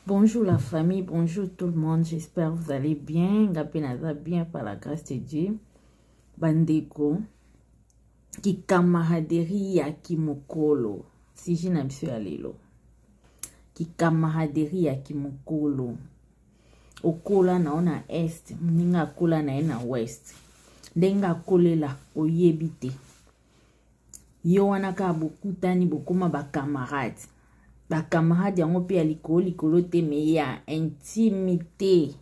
Bonjour la famille, bonjour tout le monde, j'espère vous allez bien. Nga pe naza bien par la grâce de Dieu. Bandeko, ki camaraderie ya kimokolo, sujet na biso ya lelo. Ki camaraderie ya kimokolo. Okola na yo na est, moninga akola na ye na ouest. Ndenge akolela oyebi te. Yo wana kaka bokutani bokoma ba camarade. Ba camarade yango mpe ya likolo likolo te mais ya intimité.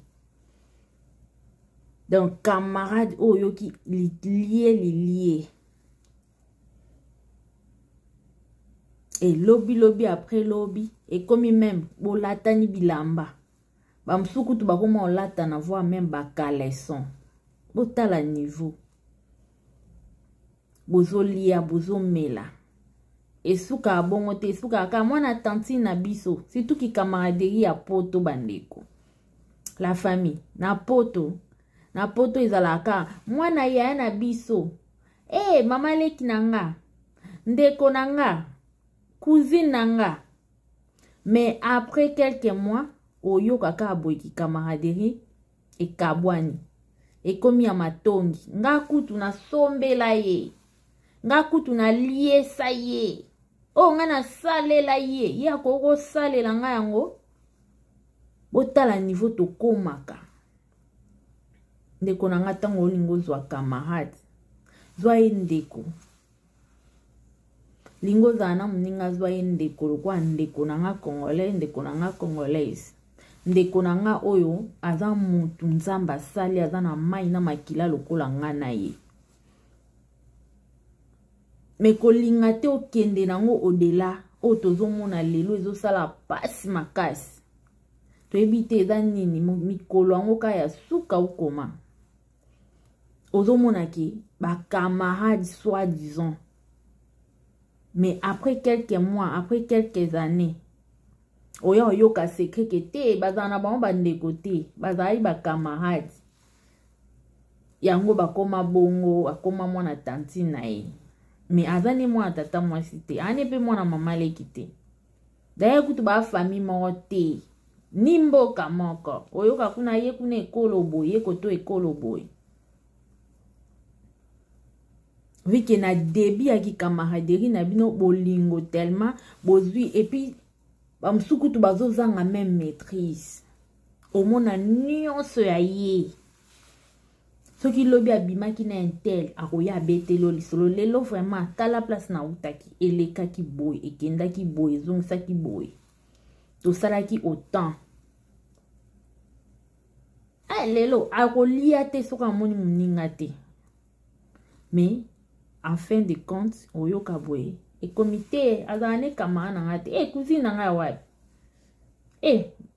Donc camarade oyo oyoki lilie lilie. Et lobi lobi après lobi ekomi meme bolatani bilamba. Ba mosusu kutu bakoma olatana voire meme ba caleçon. Botala niveau. Bozolia bozomela esukaka bongo te, esukaka kaka mwana tantine na biso, surtout ki camaraderie ya poto bandeko la famille na poto, na poto ezalaka kaka mwana yaya na biso, eh mama leki na nga, ndeko na nga, cousine na nga. Mais après quelques mois oyoka kaka boye ki camaraderie ekabwani, ekomi ya matongi. Nga kutu nasombela ye, nga kutu naliesa ye, oyo nga nasalela ye, ye akoki kosalela nga yango. Botala niveau tokomaka. Ndeko na nga, ntango olingi ozwa camarade, zwa ye ndeko. Lingo ozala na moninga, zwa ye ndeko lokola ndeko na nga congolais, ndeko na nga congolaise, ndeko na nga oyo aza mutu Nzambe asali, aza na mai na makila lokola nga na ye. Me kolinga te okende nango au-delà oyo tozomona lelo ezosala pasi makasi. Toyebi te eza nini, mikolo yango kaka ya suka okoma. Ozomona ke ba camarades soi-disant, mais après quelques mois, après quelques années, oya oyoka secret ke te bazala na bango bandeko te, bazalaki ba camarades. Yango bakoma bongo, akoma mwana tantine na ye, mais aza ne mwana tata mwasi te, ane pe mwana mama leki te. D'ailleurs kutu ba famille moko te, ni mboka moko. Oyoka kuna ye kuna ekolo boye, ye koto ekolo boye. Vu que na début ya ki camaraderie na bino bolingo tellement bozwi, et puis ba mosusu kutu bazozanga même maîtrise. Omona nyonso ya ye. Soki lobi abimaki na intel, akoya abeteli yo lisolo. Lelo vraiment tala place na utaki, elekaki boye, ekendaki boye, ezongisaki boye. Tosalaki autant. Lelo akolia te soki amoni moninga te. Mais en fin de compte, oyoka boye, ekomi te, azala ne camarade na nga te. Cousine na nga ya wapi?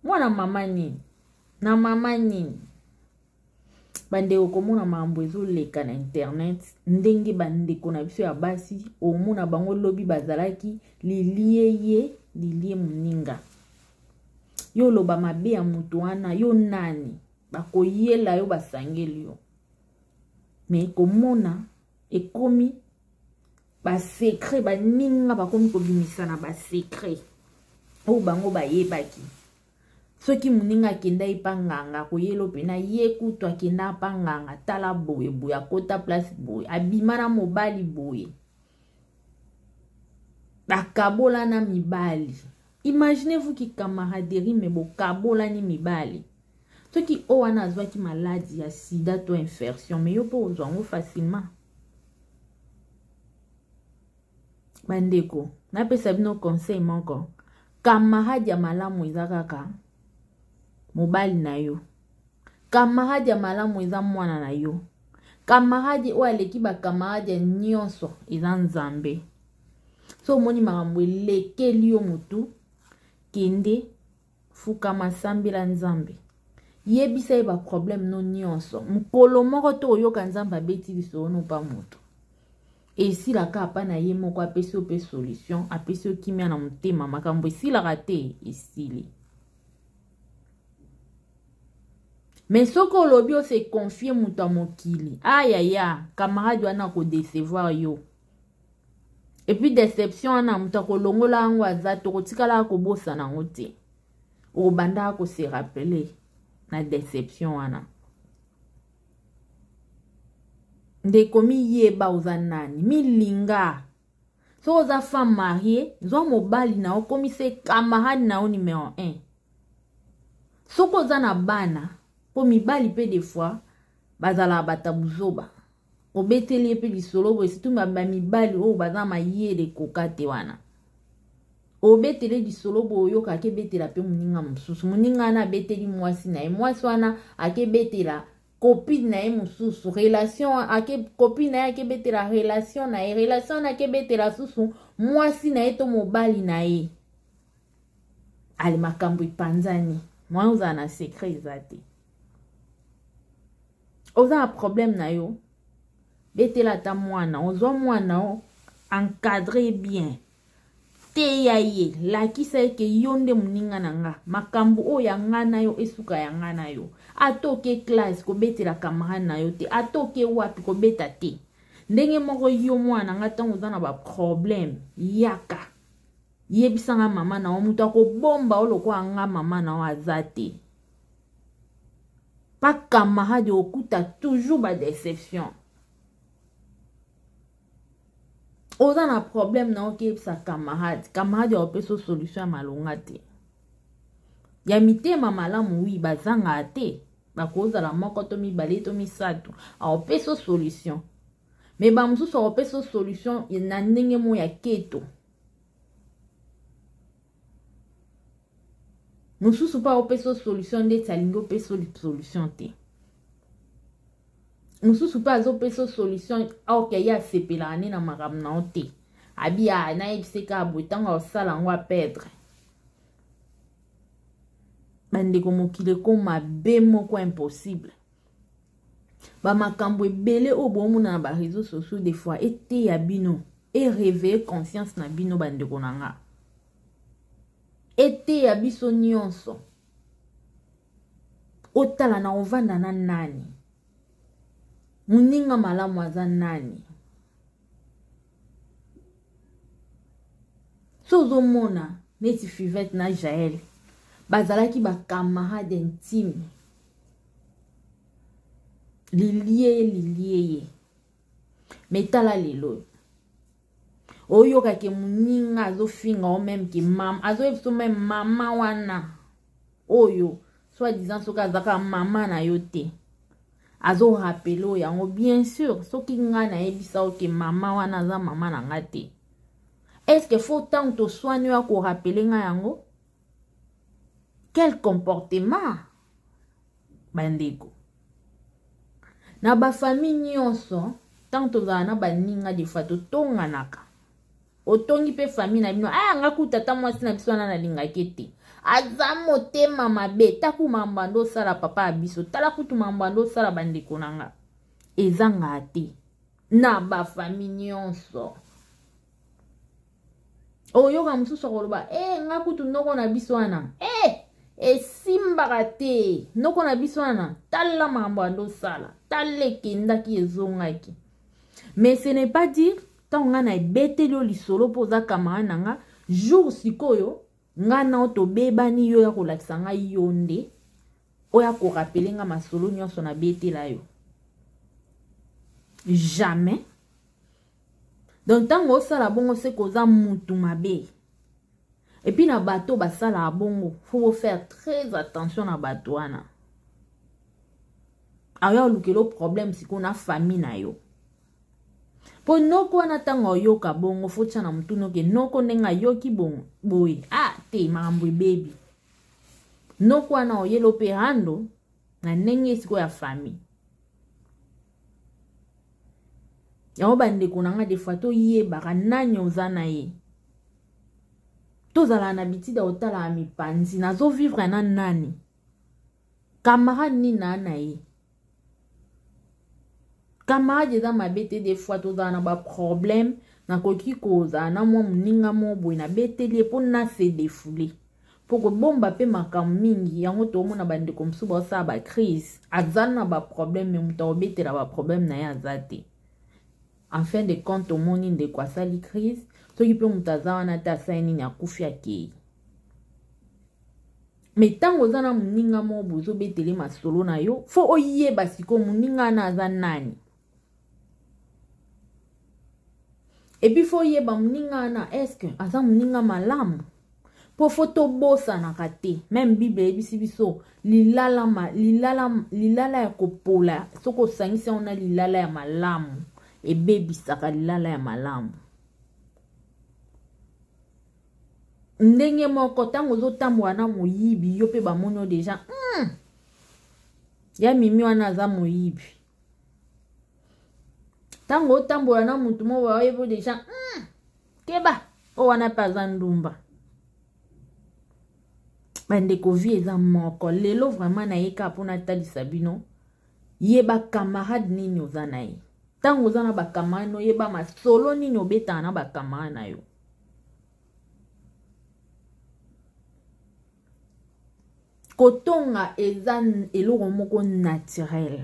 Mwana mama nini? Na mama nini? Bandeko komona makambo ezoleka na internet, ndenge bandeko na biso ya basi omona bango lobi bazalaki lilie ye, lilie moninga. Yo oloba mabe ya moto wana, yo nani? Bakoyela yo, basangeli yo. Mais komona ekomi ba secret, baninga bakomi kobimisa na ba secret oyo bango bayebaki. Soki moninga akenda epa nganga, akoyela mpe na ye kutu akenda epa nganga, tala boye boye, akota place boye, abima na mobali boye, bakabola na mibali. Imaginez-vous ki camaraderie, mais bokabolani mibali. Soki oyo wana azwaki maladie ya sida to infection, mais yo mpo ozwa yango facilement. Bandeko, napesa bino conseil moko. Camarade ya malamu eza kaka mobali na yo. Camarade ya malamu eza mwana na yo. Camarade oyo aleki ba camarade ya nyonso eza Nzambe. So omoni makambo elekeli yo motu, kende fukama, sambela Nzambe. Yebisa ye ba problème no nyonso. Mokolo moko to oyoka Nzambe abeti lisolo no pa motu. Esilaka apa na ye moko, apesi yo pe solution, apesi yo kimia na motema, makambo esilaka te, esili. Mais soki olobi o se confier moto ya mokili, ayaya, camarade wana ako décevoir yo. Et puis déception wana moto akolongola yango aza, tokotikala kobosana yango te. Okobandaka ko se rappeler na deception wana. Ndeko, miyeba oza nani, milinga. Soki oza femme mariée, zwa mobali na yo, komisa ye camarade na yo numero 1. Soki oza na bana, mpo mibali mpe des fois bazalaka bato ya buzoba, obeteli ye mpe lisolo boye, surtout bamibali oyo baza mayele ekoka te wana, obetele lisolo boye, oyoka akebetela mpe moninga mosusu, moninga wana abeteli mwasi na ye, mwasi wana akebetela copine na ye mosusu, relation ake copine na ye akebetela relation na ye, relation wana akebetela susu mwasi na ye to mobali na ye. Ale makambo epanzani, mwa ozala na secret eza te. Oza na problème na yo, betela ata mwana, ozwa mwana o encadre bien, teya ye, lakisa ye ke yo nde moninga na nga, makambo oyo ya nga na yo esuka ya nga na yo. Ata oke classe, kobetela camarade na yo te, ata oke wapi, kobeta te. Ndenge moko yo mwana na nga, ntango oza na baproblème, yaka yebisa nga mama na yo, moto akobomba yo lokola nga mama na yo aza te. Pa camarade okuta toujours ba déception. Oza na problème na okeyebisa camarade, camarade akopesa solution ya malonga te, ya mitema malamu. Wi, bazangaka te, bakozala moko to mibale to misato, akopesa solution, me bamosusu akopesa solution na ndenge moko ya keto. Mosusu mpe akopesa solution ndeti alingi opesa solution te. Mosusu mpe azopesa solution, ok, ye asepelaka nde na makambo na yo te, abi a nayebise kaka boye, ntango akosala yango aperdre. Bandeko, mokili ekoma be moko impossible. Bamakambo ebele oyo bomona na bareseau sociaux, des fois eteya bino, eréveille conscience na bino. Bandeko na nga, eteya biso nyonso. Otala na ovanda na nani, moninga malamu aza nani. So ozomona neti Fivete na Jael bazalaki bacamarade intime, lilie ye lilie ye, me tala lelo oyoka ke moninga azofinga o meme ke mama azoyebisa meme mama wana oyo soit disant soki azalaka mama na yo te, azorapele oyo yango. Bien sûr, soki ngai nayebisa oke mama wana aza mama na nga te, est-ce faut ntango toswani oyo akorapele ngai yango? Quel comportement, bandeko? Na bafamille nyonso, ntango tozala na baninga, des fois totonganaka, otongi mpe famille na bino. Aya, nga kuta ata mwasi na biso wana nalingaki te, aza motema mabe, taku mambo ando osala papa ya biso, tala kutu mambo ando osala bandeko na nga. Ezanga te na bafamille nyonso. Oyoka mosusu akoloba e, nga kutu noko na biso wana e, esimbaka te, noko na biso wana, tala makambo ando osala, tala ekendaki ezongaki. Mais ce n'est pas dire ntango ngai na ebeteli yo lisolo mpo oza camarade na nga, jour sikoyo ngai na yo tobebani, yo ya kolakisa ngai yo nde oyo akorapele nga masolo nyonso nabetela yo, jamais. Donc ntango osala bongo, se koza mutu mabe. Et puis na bato basalaka bongo, faut faire très attention na bato wana. Aya olukela problème sikoyo na famille na yo, mpo noko wana ntango oyoka bongo, faut tia na motu noke noko ndenge ayoki bongo boye, ah te, makambo ebebi. Noko wana oyela mpe rando na ndenge sikoyo ya famille yango. Bandeko na nga, des fois toyebaka nani oza na ye, tozalaka na bitida otalaka mipanzi, nazovivre na nani, camarade nini naa na ye. Camarade eza mabe te. Des fois tozala na baproblème, nakoki kozala na mwa moninga moko boye, nabeteli ye mpo na se défouler, mpo kobomba mpe makambo mingi yango. Toomona bandeko mosusu baosala bacrise, aza na baproblème, me moto akobetela baproblème na ye aza te. En fin de compte, omoni ndeko asali crise, soki mpe moto aza wana te, asali nini? Akufi, akei. Me ntango oza na moninga moko boye ozobetele masolo na yo, fo oyeba sikoyo moninga wana aza nani. Epuis fo oyeba moninga wana eske aza moninga malamu. Mpo fo tobosanaka te, meme Bible eyebisi biso lilala, ma, lilala, lilala ya kopola soki osangisi yango na lilala ya malamu ebebisaka lilala ya malamu. Ndenge moko ntango ozotambola na moyibi, yo mpe bamoni yo deja ya mimi wana aza moyibi. Ntango otambola na motu moko bayebi yo deja keba oyo wana mpe aza ndumba. Bandeko, vie eza moko. Lelo vraiment nayeka mpo natalisa bino yeba camarade nini oza na ye. Ntango oza na bacamarade no, yeba masolo nini obetaka na bacamarade na yo. Kotonga eza eloko moko naturel.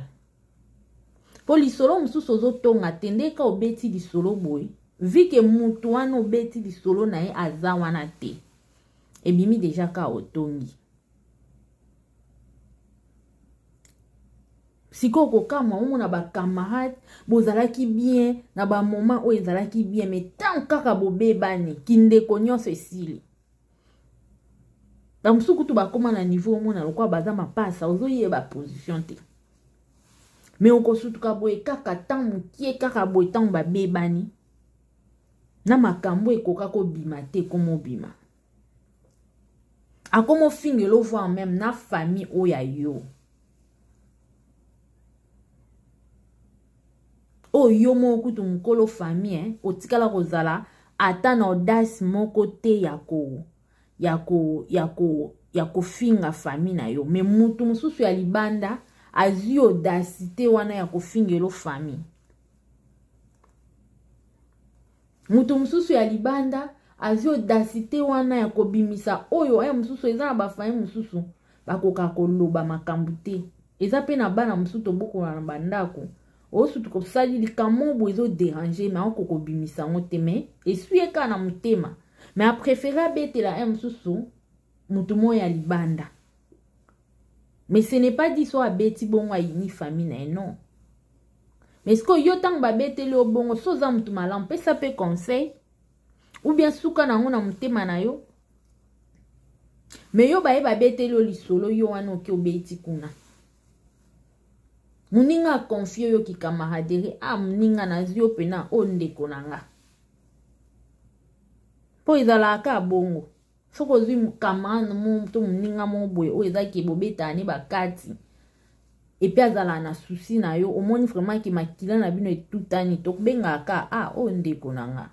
Po lisolo mosusu ozotonga te, nde ka obeti lisolo boye, vi ke mutu wana obeti lisolo na ye aza wana te, ebimi deja ka otongi. Sikoyo kokamwa omona bacamarade bozalaki bien na bamoment oyo ezalaki bien, mais ntango kaka bobebani kindeko nyonso esili. Bamosusu kutu bakóma na niveau omona lokola baza mapasa, ozoyeba position te. Mais okosutuka boye kaka ntango mokie kaka boye, ntango babebani na makambo ekoka kobima te, ekoma obima akoma ofingela voir même na famille oyo ya yo, oyo yo moko kutu mokolo famille eh, otikala kozala ata na audace moko te ya ko ya ko ya ko ya kofinga famille na yo, mais mutu mosusu ya libanda azwi audacité wana ya kofingelo famille. Mutu mosusu ya libanda azwi audacité wana ya kobimisa oyo ya mosusu. Eza na bafamille mosusu bakoka koloba makambo te. Eza mpe na bana mosusu tobokola na bandako, osutu kosali likambo boye ezoderange, me akoka kobimisa yango te, me eswi ye kaka na motema, me apréféré abetela ye mosusu motu moko ya libanda. Mais ce n'est pas dit so abeti bongo ayini famille na ye, non. Mais sikoyo yo ntango babeteli yo bongo, so oza motu malamu, pesa mpe conseil ou bien suka na yango na motema na yo. Mais yo baye babeteli yo lisolo, yo wana oke obeti kuna, moninga akonfie yo kikamaraderie, ah moninga nazwi yo mpena oyo ndeko na nga, mpo ezalaka kaka bongo. Soki ozwi camarade mo to moninga moko boye oyo ezaki bobetana ne bakati, epuis azalaka na souci na yo, omoni vraiment ke makila na bino etutani, tokobengaka ka ah oyo ndeko na nga,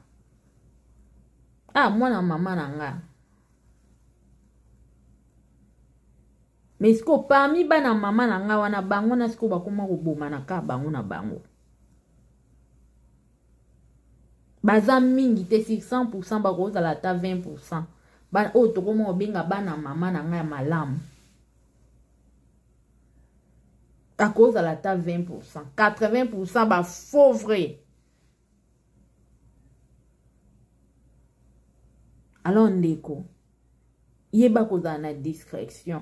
ah mwana mama na nga. Mais sikoyo parmi bana mama na nga wana, bango na sikoyo bakoma kobomana kaka bango na bango. Baza mingi te, sur 100% bakozala ata 20% oyo tokoma kobenga bana mama na ngai ya malamu, bakozala ata 20%, 80% ba faux vrai. Alors ndeko, yeba kozala na discrétion.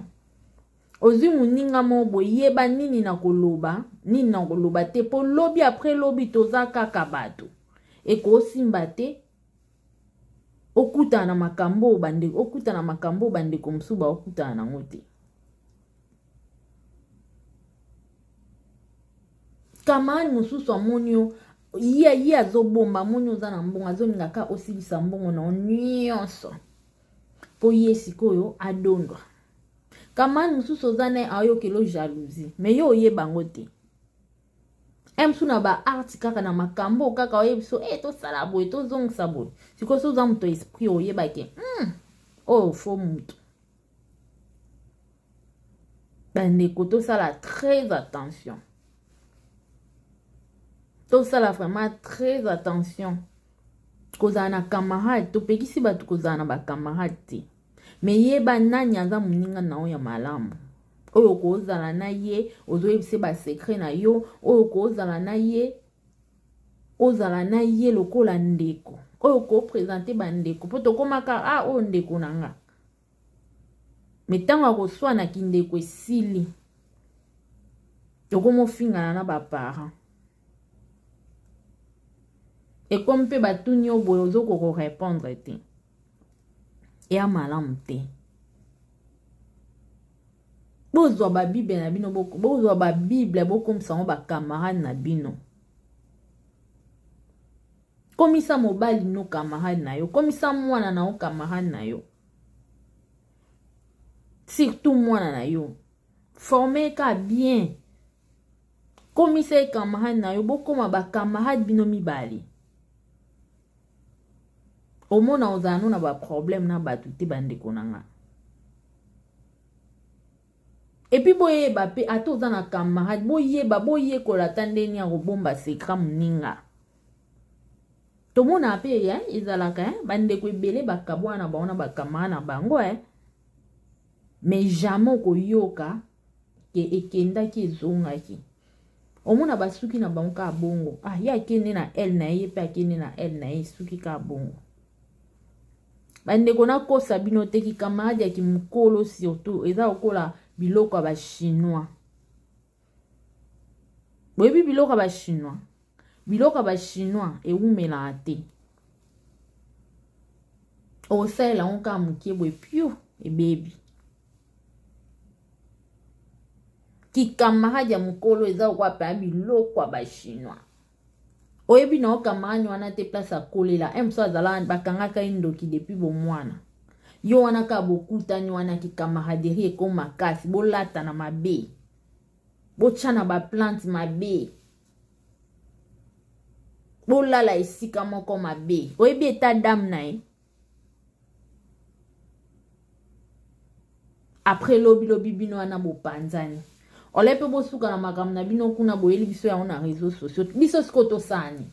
Ozwi moninga moko boye, yeba nini na koloba, nini na koloba te, mpo lobi après lobi toza kaka bato, ekosimba te okutana na makambo oyo bandeko, okutana na makambo oyo bandeko mosusu baokutana nango te. Camarade mosusu amoni yo, ye azobomba, amoni oza na mbongo, azolinga kaka osilisa mbongo na yo nyonso mpo ye sikoyo adondwa. Camarade mosusu oza na ye, ayokelo jalousie, mais yo oyeba yango te. Mosusu na ba art kaka na makambo kaka oyebi so, tosala boye, tozongisa boye. Sikoyo so oza moto esprit, oyebake oyo fo moto. Bandeko, tosala très attention, tosala vraiment très attention kozala na camarade. Topekisi bato kozala na bacamarade te, me yeba nani aza moninga na yo ya malamu, oyo okozala na ye ozoyebisa basecret na yo, oyo okozala na ye ozala na ye lokola ndeko, oyo okopresente bandeko, mpo tokomaka ah oyo ndeko na nga. Me ntango ya koswana kindeko esili, tokomofingana na baparent. Ekomi mpe batuni yo boye ozokoka korepondre te, eya malamu te. Bozwa babible na bino, bozwa babible bokomisa yango bacamarade na bino. Komisa mobali no camarade na yo, komisa mwana na yo camarade na yo, surtout mwana na yo forme ka bien, komisa ye camarade na yo, bokoma bacamarade bino mibale. Omona ozala no na baproblème na bato te, bandeko na nga. Epuis boyeba mpe ata oza na camarade, boyeba boyekola ata ndeni ya kobomba secret moninga. Tomona mpe ezalaka bandeko ebele bakabwana na bango na bacamarade na bango, mais jamais okoyoka ke ekendaki ezongaki. Omona basuki na bango kaka bongo. Ah, ye akende na ele na ye, ye mpe akende na ele na ye, esuki kaka bongo. Bandeko, nakosa bino te, kikamarade ya kimokolo surtout eza lokola biloko ya bachinois. Boyebi biloko ya bachinois? Biloko ya bachinois ewumelaka te, okosalela yango kaka moke boye piu ebebi. Kikamarade ya mokolo eza lokola mpenza biloko ya bachinois. Oyebi na yo camarade wana te place akolela e mosusu azala bakangaka ye ndoki depuis bomwana. Yo wana kaka bokutani wana, kikamaraderie ekoma makasi, bolatana mabe, botyana baplante mabe, bolala esika moko mabe. Oyebi eta dame na ye après lobilobi bino wana bopanzani, ole mpe bosuka na makambo na bino kuna, boyeli biso yango na réseau sociaux. Biso sikoyo tosani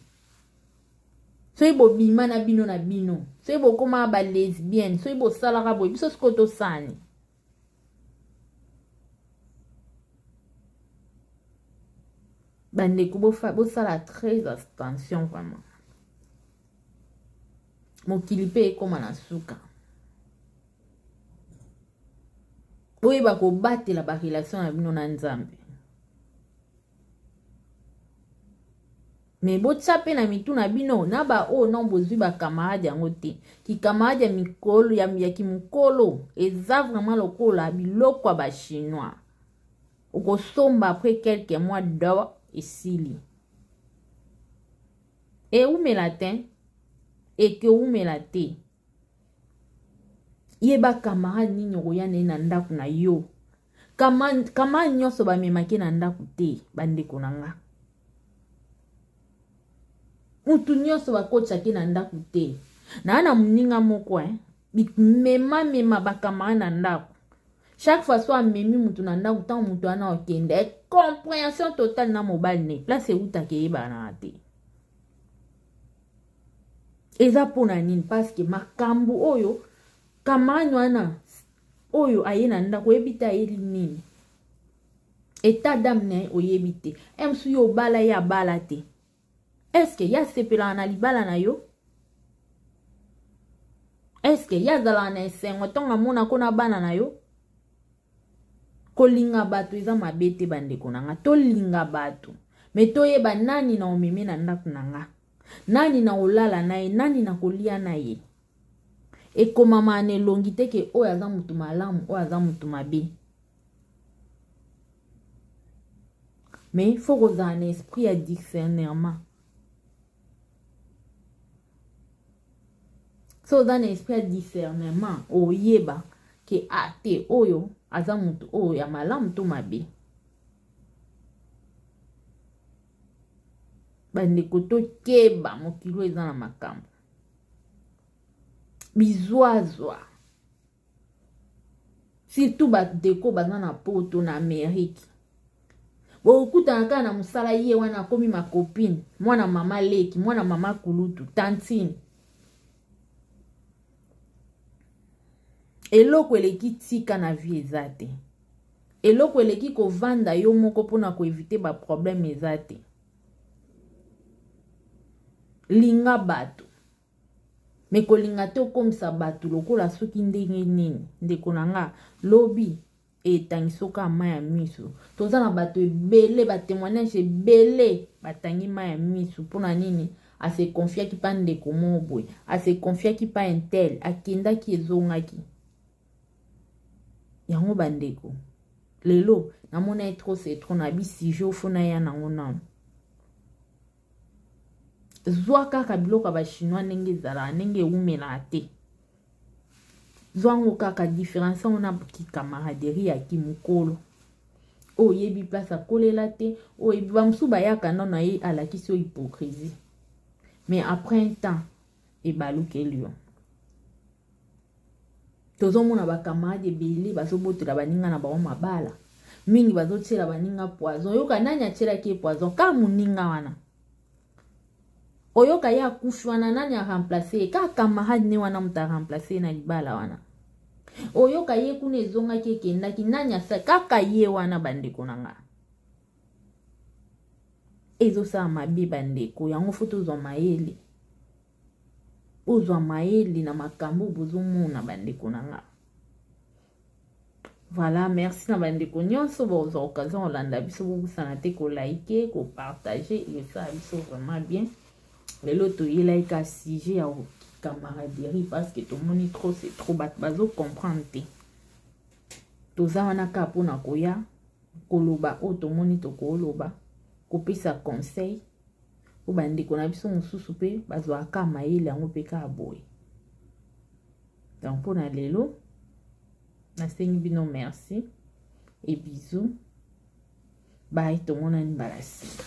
soki bobima na bino na bino, soki bokóma balesbienne, soki bosalaka boye, biso sikoyo tosani. Bandeko, bosala très attention vraiment, mokili mpe ekóma na suka. Boyeba kobatela barelation na bino na Nzambe, me botya mpe na mitu na bino na baoyo non bozwi bakamarade yango te. Kikamarade ya mikolo ya kimokolo eza vraiment lokola biloko ya bachinois, okosomba après quelques mois do esili, ewumela te, ekewumela te. Yeba camarade nini okoya na ye na ndako na yo. Camarade nyonso bamemaki na ndako te, bandeko na nga. Mutu nyonso bakotisaki na ndako te. Naa na moninga moko memamema bacamarade na ndako. Chaque fois so amemi mutu na ndako, ntango mutu wana okende, comprehension totale na mobali ne place eutaka eyebanaka te. Eza mpona nini? Parce que makambo oyo camarade wana oyo aye na ndako, oyebi te ayeli nini, état d'âme na ye oyebi te. Mosusu yo obala, ye abala te. Est-ce ye asepelaka na libala na yo? Est-ce ye azalaka na esengo ntango amonako na bana na yo? Kolinga bato eza mabe te, bandeko na nga. Tolinga bato, me toyeba nani na omemi na ndako na nga, nani na olala na ye, nani na kolia na ye. Ekomama na elongi te ke oyo aza motu malamu, oyo aza motu mabe. Mais faut kozala na esprit ya discernement. So oza na esprit ya discernement, oyeba ke a te oyo aza motu oyo ya malamu to mabe. Bandeko, tokeba, mokili oyo eza na makambo bizwazwa, surtout bandeko baza na Poto, na Amérique. Bokutana kaka na mosala, ye wana akomi makopine, mwana mama leki, mwana mama kulutu, tantine. Eloko eleki tika na vie eza te, eloko eleki kovanda yo moko mpona koevite baproblème eza te. Linga bato. Me kolinga te okomisa bato lokola soki ndenge nini, ndeko na nga, lobi etangisi oka mai ya miso. Toza na bato ebele, batémoignage ebele, batangi mai ya miso. Mpona nini? Ase confiaki mpa ndeko moko boye, ase confiaki mpa intel, akendaki, ezongaki yango. Bandeko, lelo namona ye trop c'est trop na bisujet ofo naya nango nano. Zwa kaka biloko ya bachinois ndenge ezalaka, ndenge ewumelaka te, zwango kaka. Différence yango na kicamaraderie ya kimokolo oyo oyebi place akolela te, oyebi bamosusu bayaka nano ye alakisi oyo hypocrisie, mais après un temps ebalukeli yo. Tozomona bacamarade ebele bazobotela baninga na bango mabala mingi, bazotiela baninga poison. Oyoka nani atielaki ye poison? Kaka moninga wana. Oyoka ye akufi wana, nani aremplace ye? Kaka camarade ne wana moto aremplace ye na libala wana. Oyoka ye kuna ezongaki, ekendaki, nani asa? Kaka ye wana. Bandeko na nga, ezosala mabe. Bandeko, yango fo tozwa mayele, ozwa mayele na makambo bozomona, bandeko na nga. Voilà, merci na bandeko nyonso bozwa occasion kolanda biso. Bobusana te kolike, kopartage, esala biso vraiment bien. Lelo toyelaki ka sujet ya camaraderie parce que tomoni trop c'est trop, bato bazocomprendre te. Toza wana kaka mpona koya koloba oyo tomoni, tokoloba, kopesa conseil po bandeko na biso mosusu mpe bazwaka mayele yango mpe kaka boye. Donc mpona lelo nasengi bino merci et bisous, bye, tomonani mbala sika.